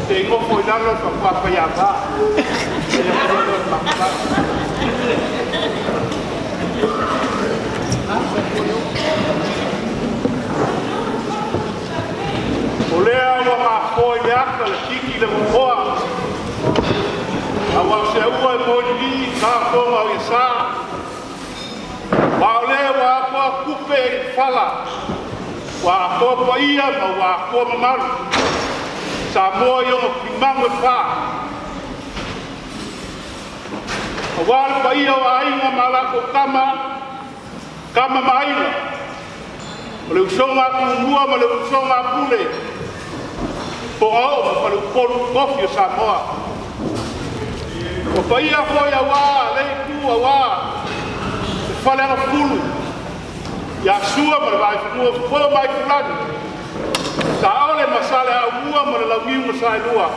Se i nofo i lalo le faatoa faiava. O lea ua mafoa i le ata le titi le momoa, aua o se ua e moelilii ka toga o iasa, ma o lea ua atoa tupe i le fala, ua atoa paia ma ua atoa mamalu, Samoa i ona tulimagu e fa. Aua le paia o Aiga ma latou Tama, Tama ma Aiga, o le usoga a Tumua ma le usoga a Pule, Pogao ma Faleupolu tofi o Samoa. O paia foi aua le itu aua le Faleagafulu, ia Sua ma le Vaifanua, Fofo ma Aitulagi, Saole ma Saleaaumua ma le Launiu na Saelua,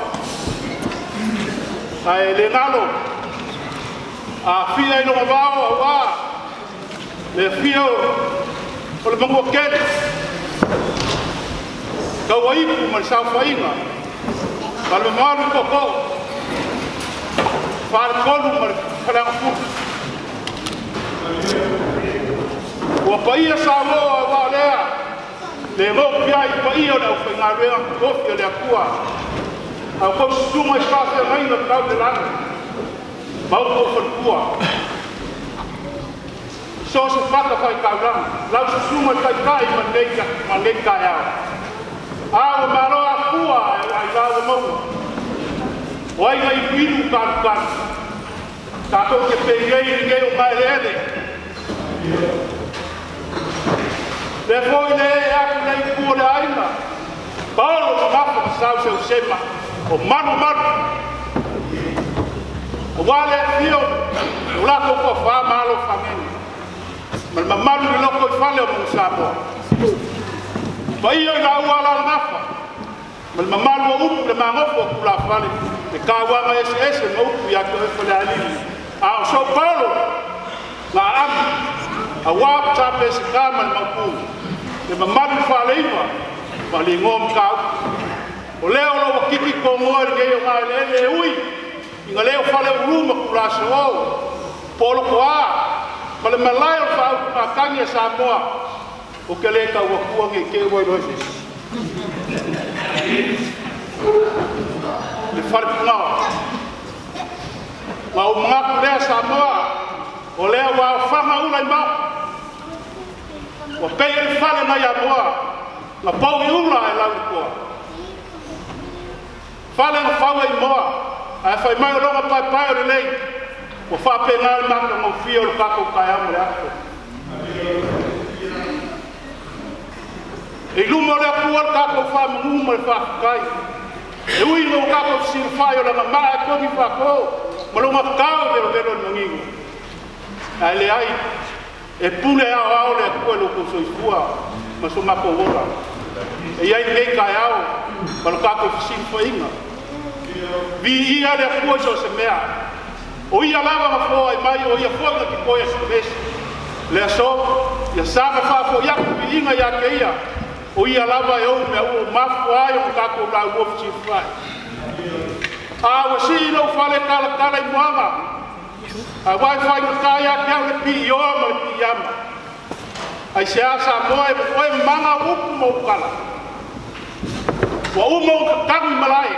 ae le galo Afia i lona vao aua le afio o le Manuatele, Tauaipu ma le saofaiga ma le mamalu i tootoo, Faletolu ma le Faleagafulu. Ua paia Samoa aua o lea, le goofia ai paia o le aufaigaluega totofi a le Atua, a outou susuga i faafeagaiga tau i le lagi, ma outou faletua. So o se fatafaitaulaga, lau susuga i le Taitai ma lenei taeao. A ua malo afua ae ua ailao ua maua. O ai na iluilu talutalu, tatou te peinei lenei o maeleele. Le foi le ee atu le itu o le aiga, paolo mamafa ma sauseusema o malu malu. Aua le afio o latou toafa ma alo o Fagene, ma le mamalu i le lotoifale o Manusamoa. Paia i laua Alalagafa, ma le mamalu o upu le magofo o tulafale, le tauaga eseese ma upu ia te oe Falealili. A o sou paolo, na aami, aua Sa Peseta ma le Maopu, le mamalu i le Faleiva, ma le igoa o Matautu. O lea o lo o titi togoa i lenei o gaeleele e ui ina le o faleulu ma tulasoo, po o lotoa ma le malae o le faautugatagi a Samoa, ou te le tau atua nei te ua iloa e se isi. Le falepunaoa. Ma ou manatu lea Samoa, o lea ua aofaga ula i maota, ua pei o le fale nai Amoa, na pau i ula ae lau i toa. Fale na fau e moa, ae fai mai o loga paepae o lelei, ua faapena le matagofie o le tatou taeao ma le aso. E i luma o le Atua le tatou faamanu ma le faafetai. E ui ina ua tatou fesilafai o lana maa e togi faato ma lona tao e velovelo i le manino. Ae leai, e pule aoao le Atua i lo outou soifua ma so matou ola. E i ai lenei taeao ma lo tatou fesilafaiga. Viia le Atua i so o se mea. O ia lava na foai mai, o ia foi na titoe aso vesi. Le aso, ia saga faafoi atu viiga ia te ia, o ia lava e ou mea ua mafua ai o tatou laulua fesilafai. A ua sii lou fale talatala i moaga, a ua e faigata ia te au le piioa ma le piiama. Ai se a Samoa e oe maga o upu ma ukala. Ua uma o tatagu i malae,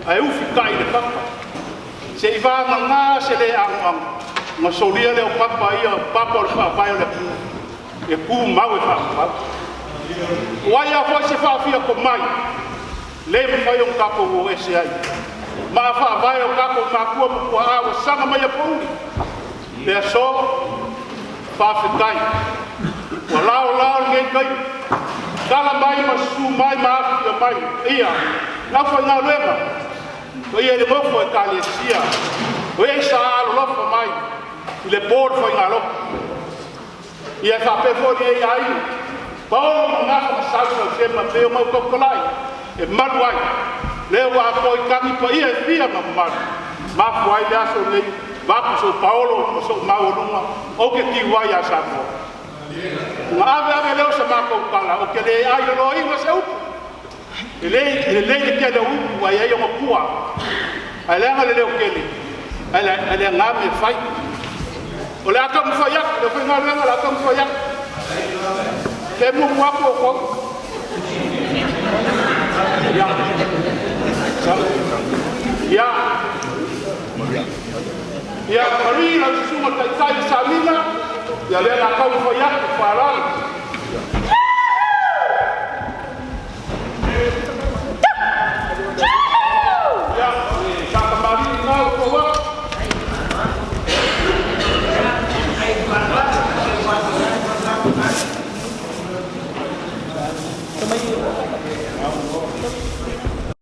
ae ufi tai le papa. Se i vagana se le anoano, na solia lea o papa ia, papa o le faavae o le atunuu, e tu mau e faamamau. O ai a foi se faafia tomai, le mafai ona tatou o ese ai. Ma faavae o tatou matua ma tuaa ua saga mai a pouli. Le aso, faafetai. Ua lao lao lenei taimi. Tala mai ma susu mai ma afifio mai. Ia, lau faigaluega, o ia i le nofo e kalesia, o e sa alolofa mai i le po o le faigalotu. Ia e faapea foi lenei aiga, paolo ma gafa ma sausausema pe o mau tautalai, e malu ai, lea ua atoa i tagi paia e fia ma mamalu. Mafua ai le aso nei, vaku sou paolo ma sou maualuga, ou te tiu ai a Samoa. Na ave ave leo sa matou tala, o te le ai loloina se upu. E lelei le tele o upu ae i ai ona tua, ae leaga le leotele ae leaga mea e fai. O le a taumafai atu, le aufaigaluega o le a taumafai atu. Pe muamua atu outou. Ia. Ia. Ia manuia lau susuga i le Taitai o le Samina, ia lea o le a taumafai atu. Faaaloalo.